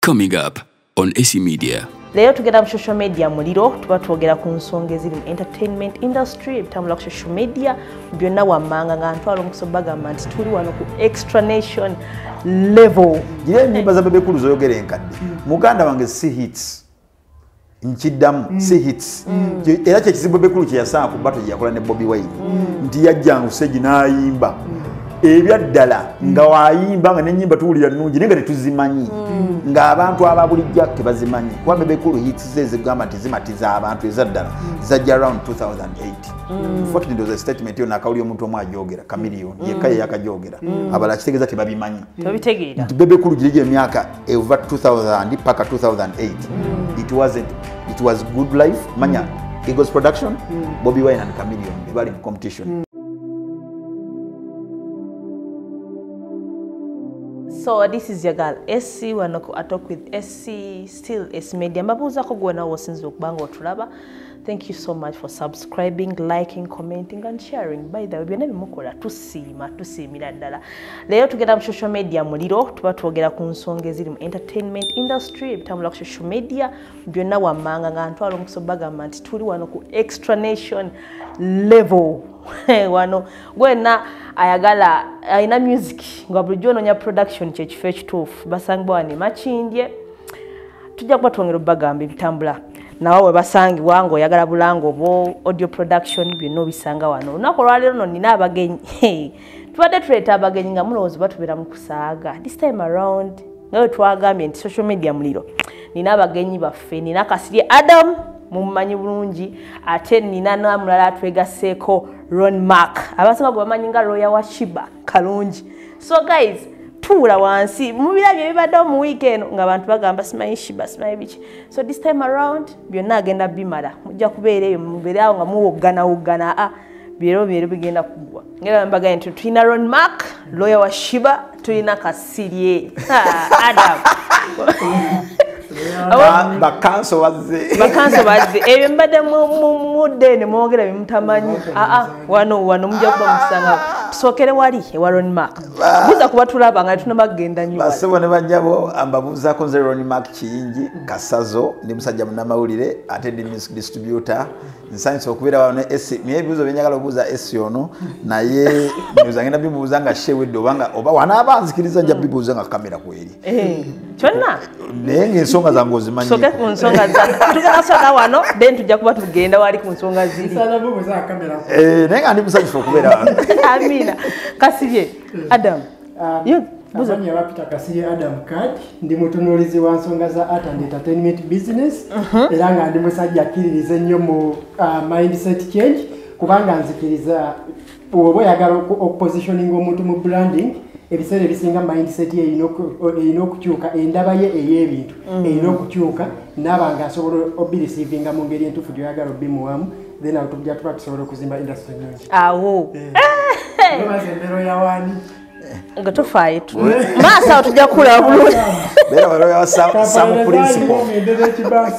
Coming up on AC Media. Leero tugenda mu social media muliro, tuba twogera ku nsonga eziri mu entertainment industry, ebitambula ku social media byonna wammanga, nga ntwala omukisa obagamba nti tuli wano ku Extra Nation level. Gira ennyimba za Bebe Cool zoyogera enkadde. Muganda wange si hits. Nkiddamu si hits. Era kye kizibu Bebe Cool kye yasanga ku battle gye yakola ne Bobi Wine. Nti yajja ng'Usegi n'ayimba. Ebyaddala nga wayimba nga n'ennyimba tuwulira nnungi naye nga tetuzimanyi. Ng'abantu aba bulijjo tebazimanyi. Kuba Bebe Cool hits ze zigamba nti zimatiza abantu ezaddala zajja around 2008. Fortunately there was a statement yonna akawuli omuntu omu ajogera, Chameleone, yekka ye yakajogera. Abalala kitegeeza tebabimanyi. Tebabitegeera. Nti Bebe Cool giri emyaka eva 2000 paka 2008. It wasn't, it was Good Life, manya Eagles Production, Bobi Wine and Chameleone bali mu competition. So this is your girl SC, wano ku Talk with SC, still S Media. Mbabuuzaako gwe nawe osinza okuba nga otulaba. Thank you so much for subscribing, liking, commenting and sharing. By the way, byonna bimukola tusiima, tusiimira ddala. Leero tugenda mu social media muliro, tuba twogera ku nsonga eziri mu entertainment industry, ebitambula ku social media byonna wammanga, nga ntwala omukisa obagamba nti tuli wano ku Extra Nation level. Wano gwenna ayagala alina music nga bulijjo onoonya production kye kifo ekituufu, basangibwa wano e Makindye. Tujja kuba twongera obbagamba ebitambula nawe we basangibwa ng'oyagala bulango oba audio production byonna obisanga wano. Olunaku olwaleero nno nina abagenyi. Tubadde tuleeta abagenyi nga mulowooza batubeera mu kusaaga. This time around nga bwe twagambye nti social media muliro, nina abagenyi baffe, nina Kasirye Adam mumumanyi bulungi, ate nina n'omulala atwegasseeko Ron Mark, abasinga gwe bamanyi nga lawyer wa Sheebah Kalungi. So guys, tuula wansi mubirabye ebibaddewo mu wiiki eno ng'abantu bagamba simanyi Sheebah, simanyi biki. So this time around byonna agenda bimala, mujja kubeera eyo mubeere awo nga muwoganawoggana, byero byero bigenda kuggwa. Ngera mbagambye nti tulina Ron Mark, lawyer wa Sheebah, tulina Kasirye Adam. Bakanso bazze. Bakanso bazze. Ebyo mbadde mudde ne mwogera bye mutamanyi. Wano wano mujja kuba musanga. Tusookere wali ewa Ron Mark. Buuza kuba tulaba nga tunabagenda nnyo. Basebo ne bannyabo mbabuuzaako nze Ron Mark Kiyingi Kasazo, ndi musajja munnamawulire ate ndi music distributor. Nsanyuse okubeera wano ne SC. Naye ebibuuzo bye njagala okubuuza SC ono naye ndowooza ngenda bimubuuza nga shewedde obanga oba wanaaba nzikiriza nja bibuuza nga kamera kweri. Kyonna? Naye ng'ensonga zange ozimanyi. Tusooke ku nsonga zange. Tugenda kusooka wano, then tujja kuba tugenda wali ku nsonga ziri. Naye nga ndi musanyufu okubeera wano. Amina. Kasirye Adam. Amannya bapita Kasirye Adam Card, ndi mutunuulizi wa nsonga za art and entertainment business, era nga ndi musajja akkiririza ennyo mu mindset change, kubanga nzikiriza bw'oba oyagala okupositioninga omuntu mu branding, ebiseera ebisinga mindset ye erina okukyuka, endaba ye ey'ebintu erina okukyuka, n'aba ng'asobola obirisiivinga mu ngeri entuufu gy'oyagala obimuwamu, then awo tujja tuba tusobola okuzimba industry ennungi. Awo. Nobaza embeera yawaani. Nga tofaayo maaso awo tujja kukulaba bulungi.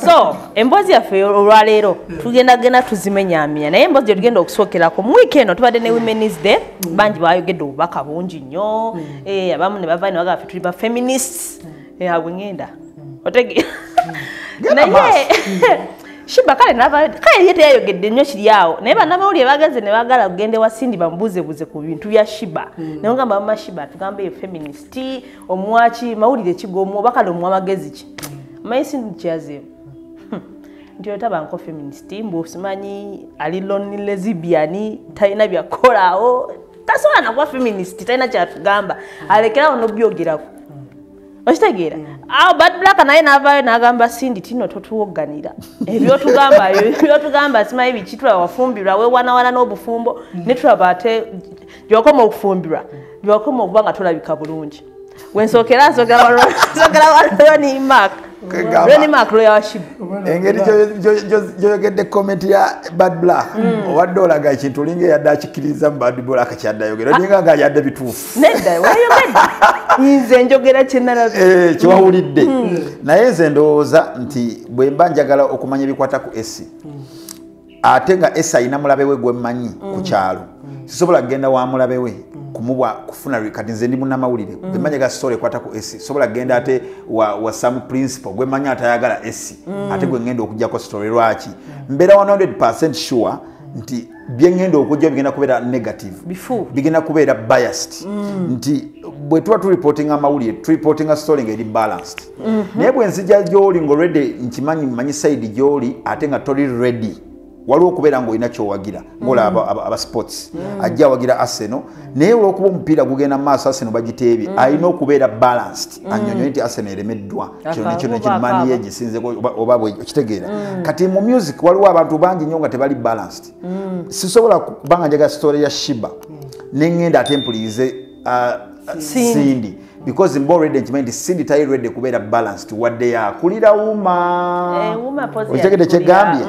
So emboozi yaffe olwaleero tugendagenda tuzimenyaamenya, naye emboozi gye tugenda okusookerako mu wiiki eno tubadde ne Women's Day, bangi bayogedde obubaka bungi nnyo, abamu ne bava ne bagamba ffe tuli ba feminists, awo ngenda otegeera. Naye Sheebah kale nava kale ye teyayogedde nnyo kiri awo, naye bannamawulire bagenze ne baagala kugenda ewa Cindy bamubuuzebuuze ku bintu bya Sheebah. Ne bagamba mama Sheebah tugambe ye feminist, omuwaki mawulire ki g'omuwa oba kale omuwa magezi ki? Omanyi Cindy kye nti oyo taba nko feminist, mbu simanyi ali lonely lesbian, talina byakukolaawo, tasobola na kuba feminist, talina kyatugamba, alekerawo n'obyogerako. Okitegeera? Awo Bad Black naye n'avaayo n'agamba Cindy tino totuwogganira. Ebyotugamba ebyotugamba simanyi biki, tulaba wafumbirwa weewanawana n'obufumbo, ne tulaba ate gy'okoma okufumbirwa, gy'okoma okuba nga tolabika bulungi. We nsookera nsookera wa Ron Mark. Ron Mark lawyer wa Sheebah. Engeri gy'oyogedde comment ya Bad Black, obadde olaga ekintu olinga eyadde akikkiriza mu Bad Black kyadde ayogera, olinga nga yadde bituufu. Nedda wayogedde. Nze njogera kye nalabye. Kye wawulidde. Naye nze ndowooza nti bwe mba njagala okumanya ebikwata ku SC, ate nga SC alina mulabe we gwe mmanyi ku kyalo, sisobola kugenda wa mulabe we. Kumubwa kufuna kati nze ndi munnamawulire bwe manya ga story ekwata ku AC sobola genda ate wa some principle gwe manya atayagala AC ate gwe ngenda okujjako story lwaki mbeera 100% sure nti bye ngenda okujja bigenda kubeera negative bigenda kubeera biased nti bwe tuba tu reporting amawulire tu reporting a story ng'eri balanced naye bwe nzija gy'oli ng'already nkimanyi mmanyi side gy'oli ate nga toli ready waliwo okubeera ng'olina kyowagira ng'olaba aba sports ajja awagira Arsenal naye olw'okuba omupiira gugenda mu maaso Arsenal bagiteebye alina okubeera balanced annyonnyole nti Arsenal eremeddwa kino nekino nekino maani ye gisinzeko oba bwe okitegeera kati mu music waliwo abantu bangi nnyo nga tebali balanced sisobola kubanga njagala story ya Sheebah ne ŋŋenda ate mpulirize Cindy because mba already nkimanyi nti Cindy tali ready kubeera balanced wadde yakulira Uma okitegedde kyegambye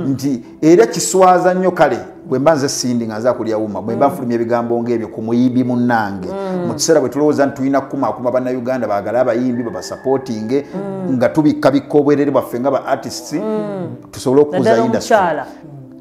nti era kiswaza nnyo kale bwe mba nze Cindy nga nze akulira Uma bwe mba nfulumya ebigambo ng'ebyo ku muyimbi munnange mu kiseera bwe tulowooza nti tulina kukumaakuma Bannayuganda baagale abayimbi babasapootinge nga tubikkabikka obwerere bwaffe nga ba artists tusobole okukuza industry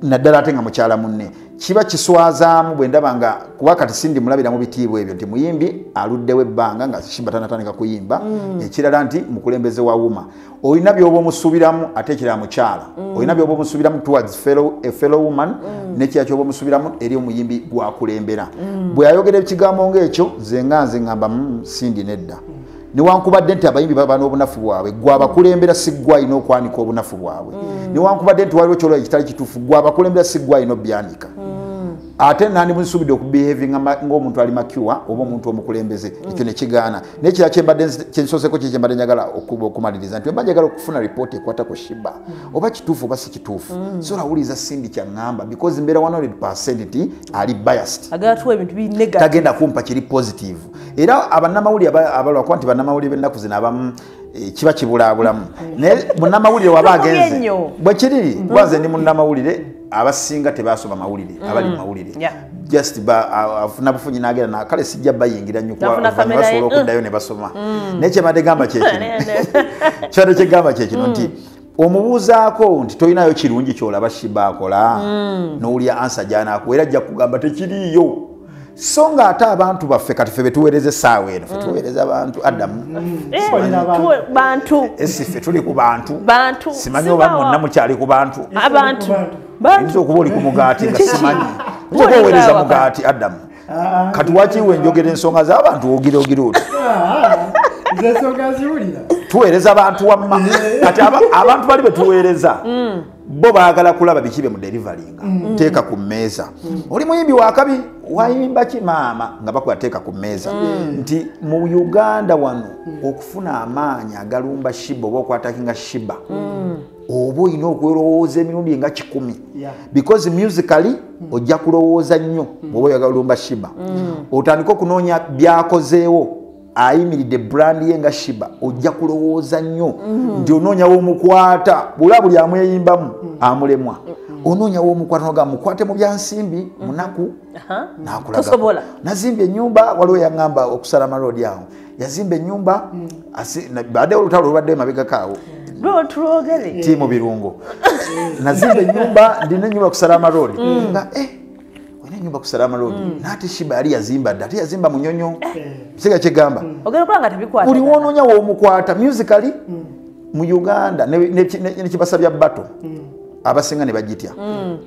naddala ate nga mukyala munne kiba kiswazaamu bwe ndaba nga kuba kati Cindy mulabira mu bitiibwa ebyo nti muyimbi aluddewo ebbanga nga Sheebah tanatandika kuyimba ekirala nti mukulembeze wa Uma olina by'oba omusuubiramu ate ekirala mukyala olina by'oba omusuubiramu towards a fellow woman n'ekirala ky'oba omusuubiramu eri omuyimbi gwakulembera bwe yayogera ekigambo ng'ekyo nze nga nze ngamba Cindy nedda newankubadde nti abayimbi baba n'obunafu bwabwe gwabakulembera si ggwe alina okwanika obunafu bwabwe newankubadde nti waliwo kyolaba ekitali kituufu gwabakulembera si ggwe alina obyanika ate nandimusuubidde okubehavinga ng'omuntu ali mature oba omuntu omukulembeze ekyo ne kigaana naye kirala kyembadde kyensooseko kye kyembadde njagala okumaliriza nti mba njagala okufuna ripooti ekwata ku Sheebah oba kituufu oba si kituufu sobola wuliriza Cindy kyaŋŋamba because mbeera 100% nti ali biased tagenda kumpa kiri positive era abannamawulire abalwa kuba nti bannamawulire b'ennaku zino abamu kiba kibulaabulamu naye munnamawulire waba agenze bwe kiriri kuba nze ndi munnamawulire abasinga tebasoma mawulire abali mawulire just afuna bufunyi n'agenda kale sijja bayingira nnyo kuba basobola okuddayo ne basoma naye kyebadde gamba kyekino kyebadde kyegamba kyekino nti omubuuzaako nti tolinayo kirungi kyolaba Sheebah akola n'owulya ansa gy'anaakuwa era ajja kugamba tekiriiyo so nga ate abantu baffe kati ffe betuweereza essaawa eno ffe tuweereza abantu Adamu bantu esi ffe tuli ku bantu simanyi oba mwonna mukyali ku bantu oyinza okuba oli ku mugaati nga simanyi oyinza okuba oweereza mugaati Adamu kati wakiwe enjogera ensonga z'abantu ogira ogira oti tuweereza abantu wamma kati abantu bali betuweereza bo baagala kulaba biki bye mu deliveringa teeka ku mmeeza oli muyimbi wakabi wayimba ki maama nga bakuba teeka ku mmeeza nti mu Uganda wano okufuna amaanyi agalumba Sheebah oba okwatakinga Sheebah oba olina okulowooza emirundi nga 100 because musically ojja kulowooza nnyo bw'oba oyagala olumba Sheebah otandika okunoonya byakozeewo ayimiridde brand ye nga Sheebah ojja kulowooza nnyo nti onoonyawo omukwata bula buli amweyimbamu amulemwa onoonyawo omukwata noga mukwate mu byansimbi munaku nakulaga nazimba ennyumba waliwo yaŋŋamba okusala amaroodi awo yazimba ennyumba badde olutalo olubadde emabegako awo tiimu birungo nazimba ennyumba ndina ennyumba okusala amaroodi nga nyumba kusalama road nate Sheebah yali yazimba dda ate yazimba Munyonyo siga kyegamba buli wonoonya w'omukwata musically mu Uganda nekibasa bya battle abasinga ne bagitya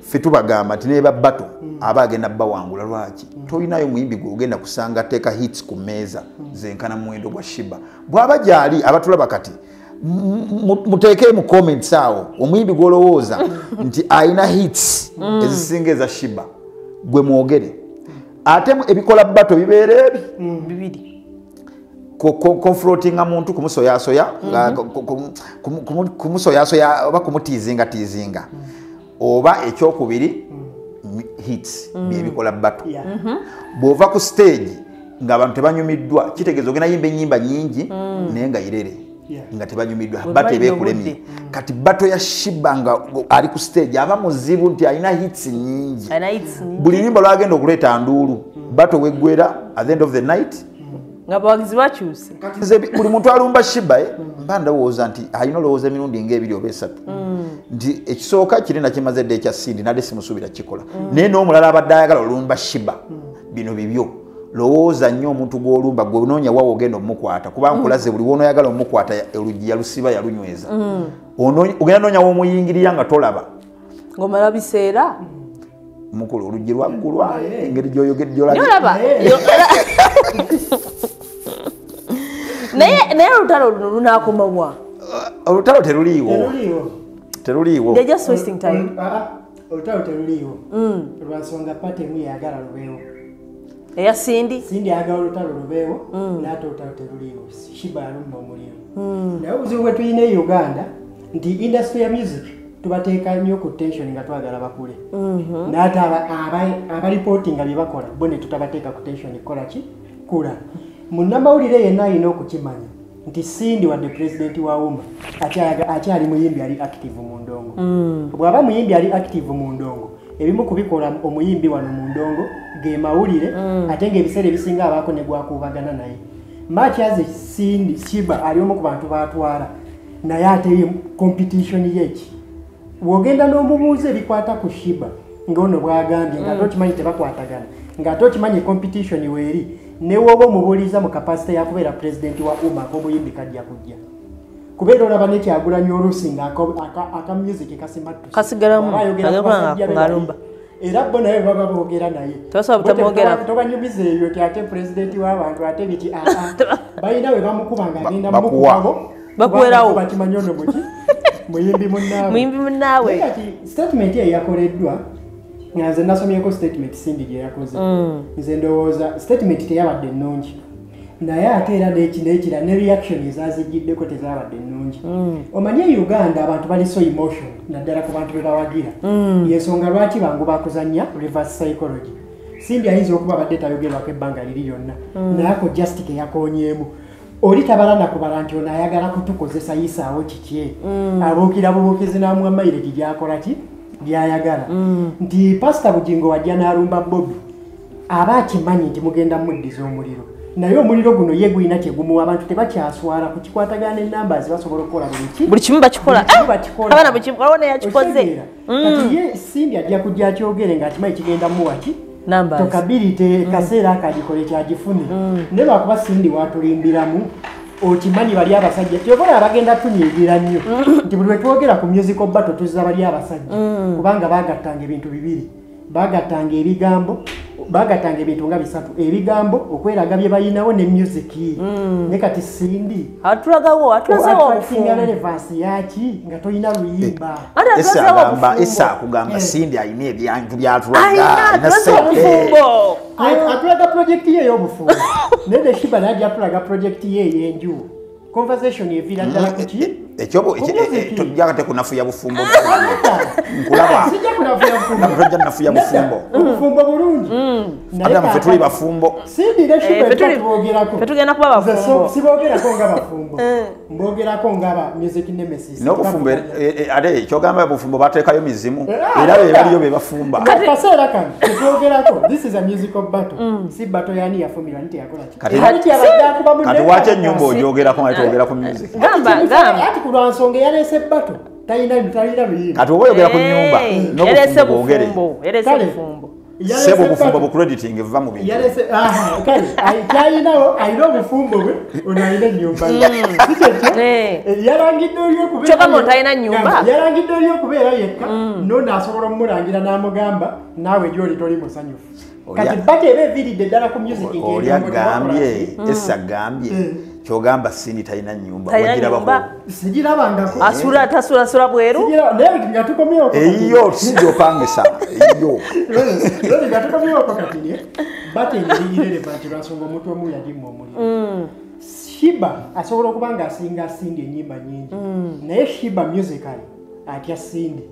ffe tubagamba nti neba battle aba agenda bawangula lwaki tolinayo muyimbi gw'ogenda kusanga teeka hits ku mmeeza zenkana muwendo gwa Sheebah bw'aba gyali abatulaba kati muteeke mu comments awo omuyimbi gw'olowooza nti alina hits ezisinga eza Sheebah gwe mwogere ate ebikola battle bibeera ebi bibiri confrontinga muntu kumusoyasoya kumusoyasoya oba kumutiizinga tiizinga oba ekyokubiri hits byebikola battle bw'ova ku stage ng'abantu tebanyumiddwa kitegeeza ogenda yimba ennyimba nnyingi naye nga irere nga tebanyumiddwa battle ebeekulemye kati battle ya Sheebah nga ali ku stage aba muzibu nti alina hits nnyingi buli luyimba lwagenda okuleeta nduulu battle weggwera at the end of the night nga bawagizi bakyuse kati nze buli muntu alumba Sheebah mba ndowooza nti alina olowooza emirundi ng'ebiri oba esatu nti ekisooka kiri nakimaze dda ekya Cindy nadde simusuubira kikola naye n'omulala abadde ayagala olumba Sheebah bino bibyo Lowooza nnyo omuntu gw'olumba gwe onoonya wawo ogenda omukwata kuba nkulaze buli w'onoyagala omukwata oluggi yalusiba yalunyweza. Ogenda noonya w'omuyingirira nga tolaba. Ng'omala biseera. Mukulu oluggi lwaggulwa engeri gy'oyogedde gy'olabye. Yolaba. Naye olutalo luno lunaakoma wa? Olutalo teruliiwo. Teruliiwo. They're just wasting time. Olutalo teruliiwo. Lwa nsonga party emu yagala lubeewo. Eya Cindy. Cindy ayagala olutalo lubeewo n'ate olutalo teruliiwo. Sheebah yalumba omuliro. Naye obuzibu bwe tulina e Uganda nti industry ya music tubateeka nnyo ku tension nga twagala bakule. N'ate abalipotinga bye bakola bo ne tutabateeka ku tension kukola ki? Kula. Munnamawulire yenna alina okukimanya nti Cindy wadde pulezidenti wa UMA akyali muyimbi ali active mu ndongo. Bw'aba muyimbi ali active mu ndongo, ebimu kubikola omuyimbi wano mu ndongo ge mawulire ate ng'ebiseera ebisinga abaako ne gwakuubagana naye. Much as Cindy Sheebah ali omu ku bantu baatwala naye ate ye competition yeki. Wogenda n'omubuuza ebikwata ku Sheebah ng'ono bw'agambye ng'ate okimanyi tebakwatagana ng'ate okimanyi competition weeri ne woba omubuuliza mu capacity ya kubeera pulezidenti wa UMA ak'obuyimbi kajja kujja. Kubeera olaba ne Kyagulanyi oluusi nga aka music kasimattusa. Kasigalamu ng'alumba. Era bo naye baba boogera naye. Tobanyumiza ebyo ti ate pulezidenti w'abantu ate biki balina we bamukuba ng'agenda mukubabo. Bakuwerawo. Bakimanyi ono muki? Muyimbi munnaawe. Muyimbi munnaawe. Kati statement ye yakoleddwa nga nze nasomyeko statement Cindy gye yakoze. Nze ndowooza statement teyabadde nnungi. Naye ate era n'ekira ne reaction ezazijjiddeko tezaabadde nnungi. Omanye Uganda abantu bali so emotion naddala ku bantu be bawagira. Y'ensonga lwaki bangu bakuzannya reverse psychology. Cindy ayinza okuba abadde tayogerwako ebbanga liri lyonna. Naye ako just ke yakoonyeemu. Oli tabala nakubala nti ono ayagala kutukozesa yisaawo kiki. Abuukira bubuukizi n'amuwa mayiregi gy'akola ki? Byayagala. Nti Pastor Bugingo wajja n'alumba Bobi aba akimanyi nti mugenda muddiza omuliro. Naye omuliro guno ye gulina kye gumuwa abantu tebakyaswala kukikwatagana n'ennumbers basobola okukola buli ki. Buli kimu bakikola. Abaana buli kimu waliwo n'eyakikoze. Kati ye Cindy ajja kujja akyogere ng'akimanyi kigenda muwa ki? Numbers. Tokabilite kaseera akagikole kyagifune. Naye lwakuba Cindy watulimbiramu okimanyi bali abasajja tyobola abagenda tunyiigira nnyo nti buli lwe twogera ku musical battle tuzza bali abasajja kubanga baagattanga ebintu bibiri. Baagattanga ebigambo, baagattanga ebintu nga bisatu, ebigambo okweraga bye balinawo ne music. Ne kati Cindy atulagawo atulazeewo obufumbo. Relevance yaki nga tolina luyimba. Esa akugamba Cindy alina ebyantu by'atulaga. Alina obufumbo. Atulaga project ye ey'obufumbo. Naye Sheebah naye atulaga project ye ey'enju. Conversation eviira ddala ku ki? Ekyobo tojja tekunafuya bufumbo. Nkulaba. Sijja kunafuya bufumbo. Tojja nafuya bufumbo. Obufumbo bulungi. Ate ffe tuli bafumbo. Cindy ne Sheebah tuboogerako. Ffe tugenda kuba bafumbo. Siboogerako nga bafumbo. Mboogerako nga ba music nemesis. N'obufumbo ate kyogamba bufumbo bateekayo mizimu. Era be baliyo be bafumba. Kati kaseera kano tetwogerako. This is a musical battle. Si battle yani yafumirwa nti yakola ki? Kati waki ennyumba ogyogerako nga twogera ku music? Gamba gamba. Ati ku lwa nsonga eyaleese battle talina luyimba. Kati oba oyogera ku nnyumba n'obufumbo bwogere. Yaleese bufumbo. Sebo obufumbo bu crediting eva mu bintu. Yaleese kale kyalinawo alina obufumbo bwe ono alina ennyumba ye. Si kyekyo? Yalangidde oli okubeera. Kyokka muntu talina nnyumba. Yalangidde oli okubeera yekka n'ono asobola omumulangira n'amugamba naawe gy'oli toli musanyufu. Kati battle eba eviiridde ddala ku music. Oli agambye, Esa agambye kyogamba Cindy talina nnyumba wagirabako. Sigirabangako. Asula tasula bweru. Naye nga tukomyewo. Eyo si gy'opangisa. Eyo. Nga tukomyewo kati ne battle eri irrelevant lwa nsonga omuntu omu yagimma omuliro. Sheebah asobola okuba nga asinga Cindy ennyimba nnyingi. Naye Sheebah musically atya Cindy.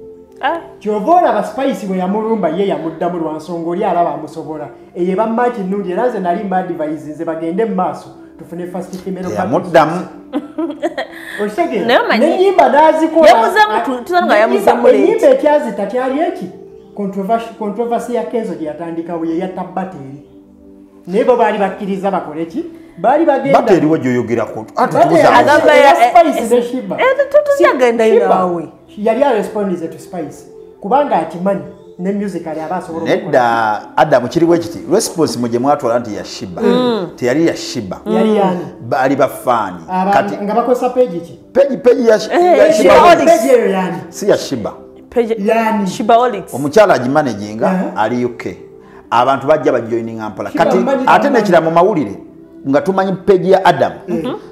Kyova olaba Spice bwe yamulumba ye yamuddamu lwa nsonga oli alaba amusobola. Eyo eba match nnungi era nze nali mbadvise nze bagende mu maaso tufune first female battle. Yamuddamu. Okitegeera? N'ennyimba n'azikola. Yamuzeemu tuzana nga yamuzeemu late. Ennyimba ekyazita kyali eki? Controversy ya Kenzo gye yatandikawo ye yatta battle eri. Naye bo baali bakkiriza bakole ki? Baali bagenda. Battle eriwo gy'oyogerako. Ate Agamba ya Spice ne Sheebah. Tutujagenda naawe. Yali arespondize to Spice kubanga akimanyi Ne musical abasobola nedda. Adamu, kiriwo ekiti response mugye mwatwala nti ya Sheebah, teyali ya Sheebah. Yali yani? Baali bafaani. Kati nga bakozesa page ki? Page ya Eh, Sheebah. Page eyo yani? Si ya Sheebah. Page Yani? Sheebaholics. Omukyala agimanaginga ali UK. Abantu bajja bajoininga mpola. Kati ate nekira mu mawulire nga tumanyi page ya Adam,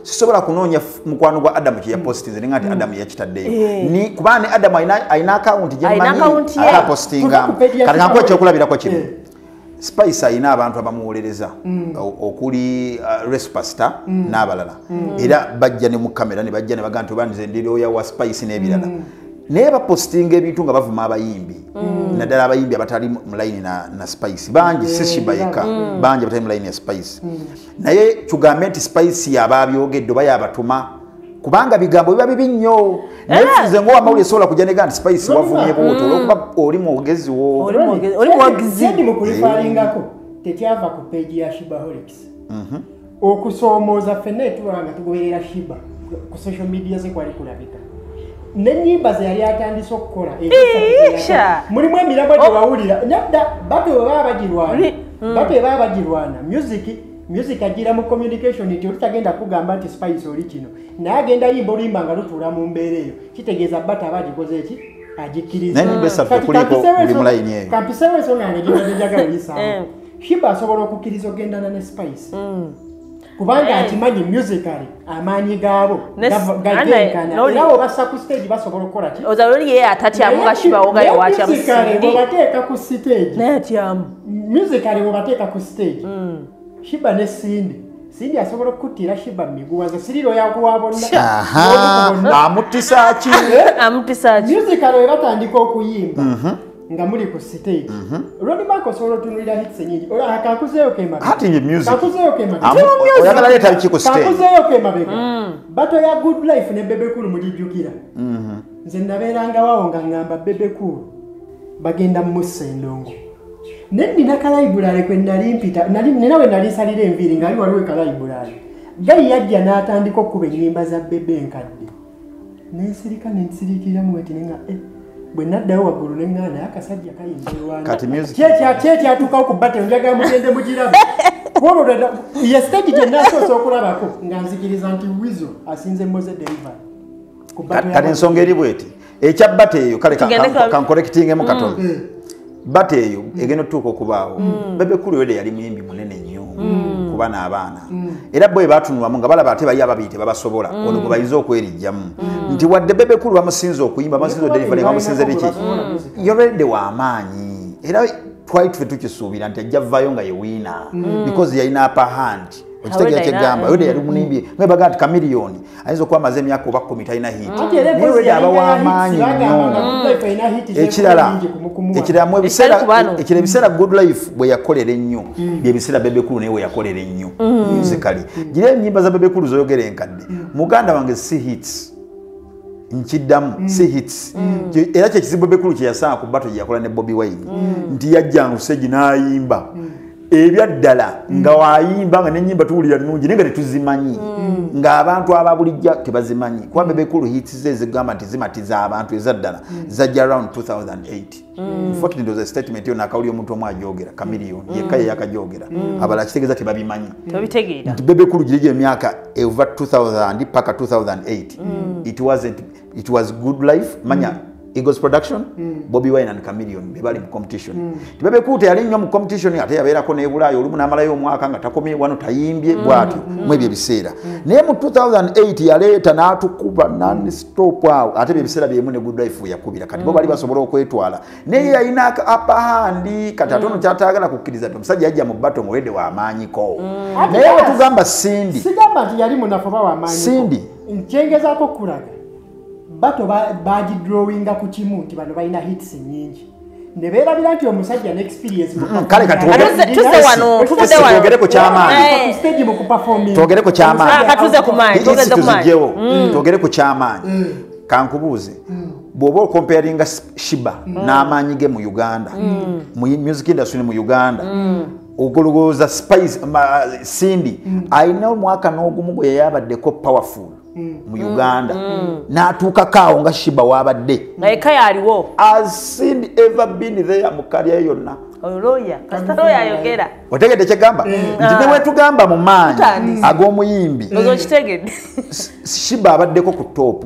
sisobola kunoonya mukwano gwa Adam kye yapostinze ninga nti Adam yakitaddeyo. Ni kubanga ne Adam alina account gye Alina mmanyi account ye. ate apostinga. Tuva ku page ya Kati kankuwa Sheebah. ekyokulabirako kino. Spice alina abantu abamuwolereza okuli Respasta n'abalala, era bajja ne mu kamera ne bajja ne bagamba nti oba nze ndi lawyer wa Spice n'ebirala, naye bapostinga ebintu nga bavuma abayimbi, naddala abayimbi abatali mu line na Spice bangi, si Sheebah yekka, bangi abatali mu line ya Spice. Naye tugambe nti Spice yaba abyogedde oba yabatuma? Kubanga bigambo biba bibi nnyo, naye nze ng'owamawulire sobola kujja nega nti Spice wavumye bw'otyo olwokuba oli mwogezi wo. Oli muwagizi. Kyendi mu kulifaringako tekyava ku page ya Sheebaholics. Okusoomooza ffenna etulaba nga tugoberera Sheebah ku social media ze kwali kulabika n'ennyimba ze yali atandise okukola. Isha. Mulimu emirambo gye wawulira nedda battle bwe baba bagirwana, battle bwe baba bagirwana, music agira mu communication nti oli tagenda kugamba nti Spice oli kino, naye agenda yimba oluyimba nga lutuula mu mbeera eyo, kitegeeza battle aba agikoze eki, agikkiriza. Naye ennyimba esatu Kati tekuliiko buli mu line eyo. Kampisewo ensonga yange gye njagala oyisaawo. Sheebah asobola okukkiriza ogendana ne Spice kubanga akimanyi musically amaanyi gaabo gagenkana, era obassa ku stage basobola okukola ki? Oza oli ye atatyamu nga Sheebah wogaye watyamu Musically Cindy. bwebateeka ku stage, Naye atyamu. musically bwebateeka ku stage Sheebah ne Cindy, Cindy asobola okukuttira Sheebah mu miguwa. Ze siriro yakuwa bonna. Aha, amutisa ki? Amutisa ki? Musically bwe batandika okuyimba nga muli ku stage, Ronnie Mark osobola otunulira hits nyingi. Kankuzeeyo kemabega. Ati ye music. Kankuzeeyo kemabega. Oyagala leeta biki ku stage? Kankuzeeyo kemabega. Battle ya Good Life ne Bebe Cool mulijjukira? Nze nabeeranga wawo nga ŋŋamba Bebe Cool bagenda mmussa endongo, ne nnina kalaibulale kwe nali mpita, nina we nali nsalira enviiri ngaali waliwo ekalaibulale. Gayi yajja n'atandika okkuba ennyimba za Bebe enkadde, nensirika nensiriikiriramu bweti nenga eh, bwe naddayo waggulu ne ŋŋaana naye akasajja kayinza olwana. Kati music- Kyekyatuukawo ku battle, njagala mugende mugirabe. Kwolwo ye stage gye nasoose okulabako nga nzikiriza nti Weasel asinze Mose delivery ku battle. Kati ensonga eri bweti, ekya battle eyo kale Tugende kankorekitingemu katono. Battle eyo egenda otutuuka okubaawo, Bebe Cool wede yali muyimbi munene nnyo kuba n'abaana, era bo bwe batunulamu nga balaba ate bali ababiri tebabasobola, ono gwe bayinza okwerijjamu nti wadde Bebe Cool bamusinze okuyimba, bamusinze odelivery, bamusinze biki, yorede w'amaanyi, era twali tufe tukisuubira nti ajja vaayo nga ye winner because yalina upper hand. Okitegeera? Already Kyegamba alina, already yali munimbi nga baga nti Chameleone ayinza okuba amaze emyaka oba 10 talina hit, Anti era naye empozi already aba yalinga ya hits, w'amaanyi bagamba nga nnyo. Good Life erina hits Ekirala, nyingi kumuwa. ekirala mu ebiseera Ekitali ku bano. Ekirala, ebiseera Good Life bwe yakolera ennyo bye biseera Bebe Cool naye we yakolera ennyo musically. Gira ennyimba za Bebe Cool zoyogera enkadde, muganda wange, si hits. Nkiddamu, si hits. Era kyekizibu Bebe Cool kye yasanga ku battle gye yakola ne Bobi Wine, nti yajja stage n'ayimba ebyaddala nga wayimba nga nenyimba tuwulira nnungi, naye nga tetuzimanyi, ng'abantu aba bulijja tebazimanyi, kuba Bebe Cool hits ze ezigamba nti zimatiza abantu ezaddala zajja around 2008. Unfortunately, ndowooza statement yo nakawuli omuntu omu ajogera, Chameleone yekka ye yakajogera, abalala kitegeeza tebabimanyi. Tobitegeera. Nti Bebe Cool giri emyaka eva 2000 paka 2008, it wasn't, it was Good Life, manya Eagles Production, Bobby Wine and Chameleone be bali mu competition. Ti Bebe Cool teyali nnyo mu competition, ate yabeerako n'e Bulaaya olumu n'amalayo omwaka nga takomye wano, tayimbye bw'atyo mu ebyo ebiseera. Naye mu 2008 yaleeta n'atukuba non stop awo, ate ebyo ebiseera byemu ne Good Life we yakubira. Kati bo bali basobola okwetwala, naye yalina upper hand. Kati ate ono kyataagala kukkiriza nti omusajja yajja mu battle ng'owedde w'amaanyiko. Ate Naye bwe tugamba Cindy, sigamba nti yali munafu oba wamaanyi. Cindy. Nkyengezaako okulaga battle bagidrawinga ku kimu nti bano balina hits nyingi, ne beerabira nti omusajja ne experience mu Kale kati Tuze wano, tuvudde wano. Twogere ku kyamaanyi. Ku stage mu kuperforming. Twogere ku kyamaanyi. Ah, katuze ku maanyi, Hits twogeze ku maanyi. tuzigyewo, twogere ku kyamaanyi. Kankubuuze, bw'oba okomparinga Sheebah n'amaanyi ge mu Uganda, mu music industry mu Uganda, ogolowooza Spice Cindy alina omwaka n'ogumu gwe yayabaddeko powerful mu Uganda n'atuukako awo nga Sheebah waabadde? Nga yekka yaliwo. As Cindy ever been there mu career yonna. Oloya kasita oyo ayogera. Otegedde kyegamba nti ne wetugamba mu maanyi ag'omuyimbi okitegedde. Sheebah abaddeko ku top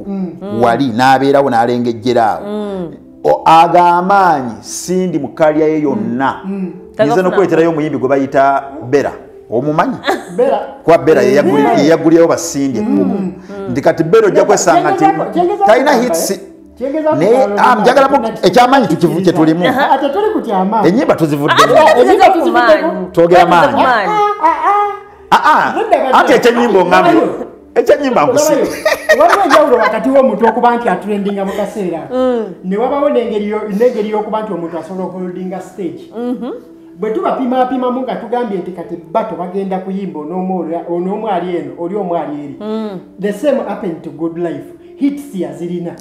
wali n'abeerawo n'alengejjera awo ag'amaanyi Cindy mu career ye yonna. Nyiza n'okuleeterayo omuyimbi gwe bayita Bella. Omumanyi? Bella. Kuba Bella yeyagulirayo ba Cindy ekkubo. Nti kati Bella ojja kwesanga nti talina hits. Naye njagala ekyamaanyi kye tulimu. Ate tuli ku kyamaanyi. Ennyimba tuzivuddemu. Twogera maanyi. Ate ekyennyimba ongambye. Ekyennyimba nkusiba. Waliwo enjawulo wakati w'omuntu okuba nti atrendinga mu kaseera. Ne wabawo n'engeri y'okuba nti omuntu asobola okuholdinga stage. Bwe tubapimapimamu nga tugambye nti kati bato bagenda kuyimba onoomu ali eno oli omu ali eri. The same happened to Good Life. Hits yazirina.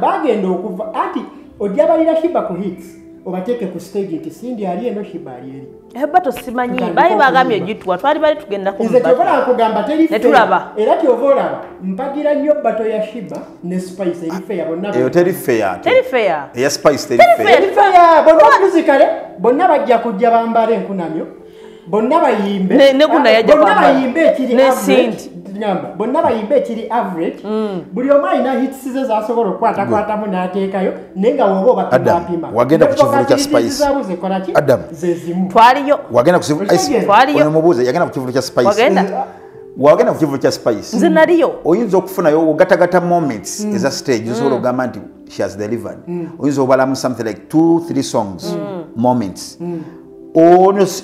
Bagenda okuva ati ojja balira Sheebah ku hits obateeke ku stage nti Cindy ali eno Sheebah ali eri. Bato simanyi bali bagambye gitwa twali bali tugenda ku nze kyova nkugamba teri fair era kyova olaba mpagira nnyo bato ya Sheebah ne Spice eri fair bonna. Eyo teri fair. Teri fair. Eya Spice teri fair. Teri fair bonna musicale bonna bajja kujja bambale enkunamyo bonna bayimbe ne guna yajja bonna bayimbe ekiri ne Cindy bonna bayimbe ekiri average. Buli omu alina hits ze z'asobola okukwatakwatamu n'ateekayo naye nga woba obapimapima. Wagenda ku kivulu kya Spice. Adam twaliyo. Wagenda ku kivulu mubuuze yagenda ku kivulu kya Spice. Wagenda ku kivulu kya Spice. Nze naliyo. Oyinza okufunayo ogatagata moments eza stage osobola okugamba nti she has delivered. Oyinza obalamu something like 2-3 songs moments.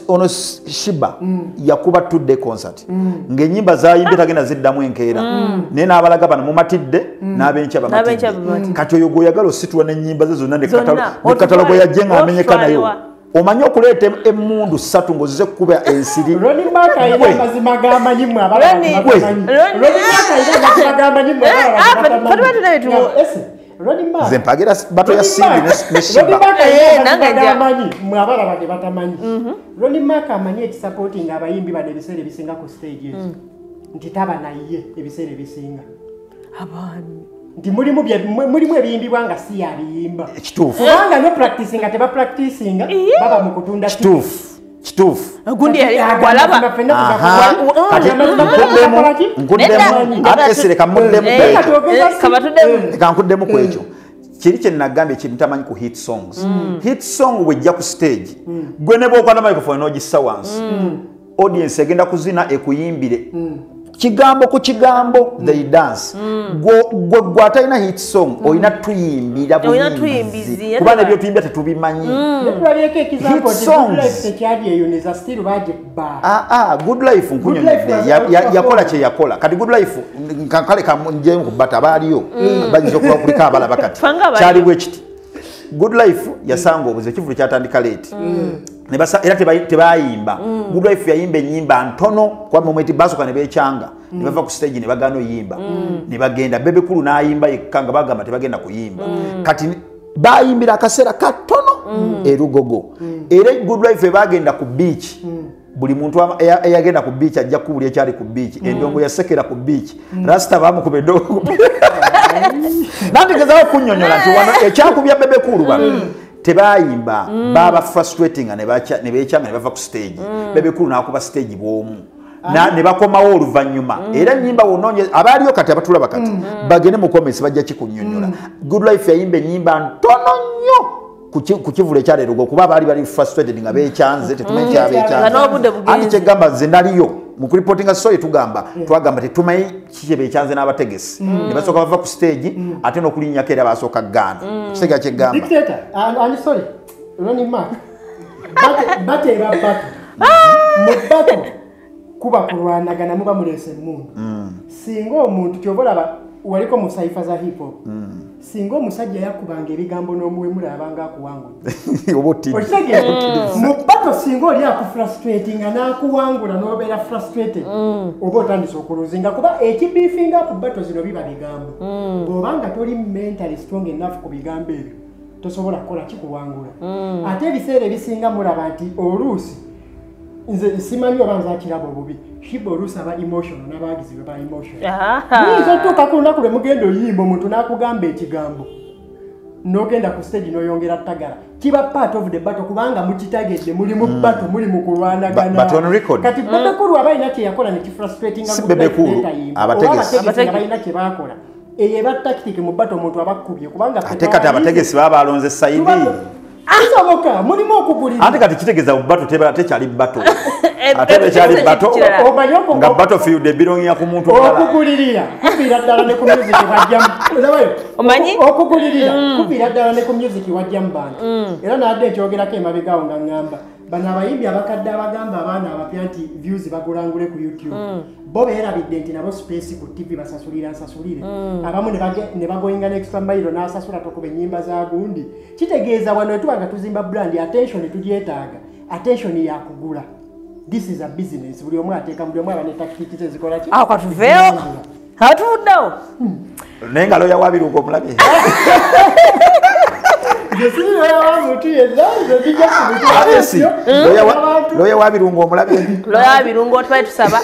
Ono Sheebah yakuba 2-day concert ng'ennyimba zayimbye tagenda ziddamu enkeera naye n'abalaga bano mumatidde n'abenkya bamatidde. Kati oyo gw'oyagala ositula n'ennyimba ze zonna ne katalogo yajje ng'amenyeka nayo. Omanyi okuleeta emmundu 3 ng'ozize kukuba ensiri. Ronnie Mark alina amazima g'amanyi mmwe abalala batamanyi. Ronnie Mark alina amazima g'amanyi mmwe abalala batamanyi. Nze mpagira bato ya Cindy ne Sheebah. Nange mwe abalaba ge batamanyi. Ronnie Mark amanyi ekisupporting abayimbi bano ebiseera ebisinga ku stage ezo. Nti taba naye ebiseera ebisinga. Abaani. Nti mulimu ebiyimbibwa nga si yabiyimba. Kituufu. Kubanga no practicing nga teba practicinga baba mu kutunda. Kituufu. Kituufu. Gundi yali walaba. Kati nkuddemu ate esireka muddemu ekyo. Ka nkuddemu ku ekyo. Kiri kye nagambye kye mutamanyi ku hit songs. Hit song bw'ejja ku stage gwe ne bw'okwata microphone n'ogissa wansi. Audience egenda kuzina ekuyimbire. Kigambo ku kigambo they dance. Gwe gwatalina hit song olina tuyimbira buyimbizi. Kuba nebyo tuyimbira tetubimanyi. Hit songs tekyali eyo neza still baje ba. Good Life nkunyonyedde yakola kye yakola. Kati Good Life kankale kamujjemu ku bata baaliyo bayinza okuba kuliko abalaba kati. Kyali bwe kiti. Good Life yasanga obuze ekivulu kyatandika late. Era tebayimba. Good Life yayimba ennyimba ntono kuba momenti basooka ne beekyanga ne bava ku stage ne bagaana oyimba ne bagenda. Bebe Cool n'ayimba yekka nga bagamba tebagenda kuyimba. Kati bayimbira akaseera katono erugogo. Era Good Life bagenda ku beach. Buli muntu eyagenda ku beach ajja kubulya ekyali ku beach. Endongo yasekera ku beach. Rasta bamukuba endongo ku beach. Nandigezaako kunnyonnyola nti wano ekyakubya Bebe Cool bano tebayimba baba frustrating ne beekyanga ne bava ku stage. Bebe Cool n'akuba stage bw'omu ne bakomawo oluvannyuma. Era ennyimba wonoonye abaaliyo kati abatulaba kati bagende mu comments bajja kikunnyonnyola. Good Life yayimba ennyimba ntono nnyo ku kivulu ekyaleerugo kuba baali bali frustrated nga beekyanze tetumanyi kyabekyanze. Anti kyegamba nze naliyo mu kureportinga story tugamba twagamba tetumanyi kiki beekyanze n'abategesi ne basooka bava ku stage ate n'okulinnyako era basooka gaana. Ekisega kyegamba Dictator, I'm sorry, Ronnie Mark. Bate eba bato. Mu bato kuba kulwanagana muba muleese emmundu. Singa omuntu ky'oba olaba waliko mu cypher za hip hop. Singa omusajja yakubanga ebigambo n'omuwemula abanga akuwangula. Oba otidde. Mu bato singa oli akufrustratinga n'akuwangula n'obeera frustrated oba otandise okuluzinga kuba ekibiifinga ku bato zino biba bigambo. Bw'obanga toli mentally strong enough ku bigambo ebyo tosobola kukola kikuwangula. Ate ebiseera ebisinga mulaba nti oluusi nze simanyi oba nze akiraba obubi. Sheebah oluusi aba emotional n'abagizi be ba emotional. Muyinza otuuka ku lunaku lwe mugenda oyimba omuntu n'akugamba ekigambo N'ogenda ku stage n'oyongera tagala. Kiba part of the battle kubanga mukitegedde muli mu battle, muli mu kulwanagana. But on record. Kati Bebe Cool aba alina kye yakola ne kifrustratinga Si Bebe Cool, abategesi. Abategesi balina kye baakola. Eyo eba tactic mu battle omuntu abakubye kubanga Ate kati abategesi baba balonze side. Kisoboka, mulimu okugulira. Ate kati kitegeeza mu battle tebala tekyali battle. Ate tekyali battle Omanyi nga battlefield ebirongera ku muntu omulala. Okugulirira kuviira ddala ne ku music wajjamu. Olabayo? Omanyi? Okugulirira kuviira ddala ne ku music wajjamu bantu. Era nadde nkyogerako emabega awo nga ŋŋamba bano abayimbi abakadde abagamba abaana abapya nti views bagulangule ku YouTube, bo beerabidde nti nabo space ku TV basasulira nsasulire. Abamu ne bagoyinga ne extra mile n'asasula tokuba ennyimba za gundi. Kitegeeza wano wetuba nga tuzimba brand, attention tugyetaaga, attention yakugula. This is a business. Buli omu ateeka, buli omu aba ne tactics ze zikola ki? Awo katuveewo, atuvuddewo. Naye nga looya wa Birungo omulabye. Nze siri looya wa muntu yenna, nze ndijja ku bintu Ate si, ebyo. looya wa Birungo omulabye. Looya wa Birungo tubadde tusaba.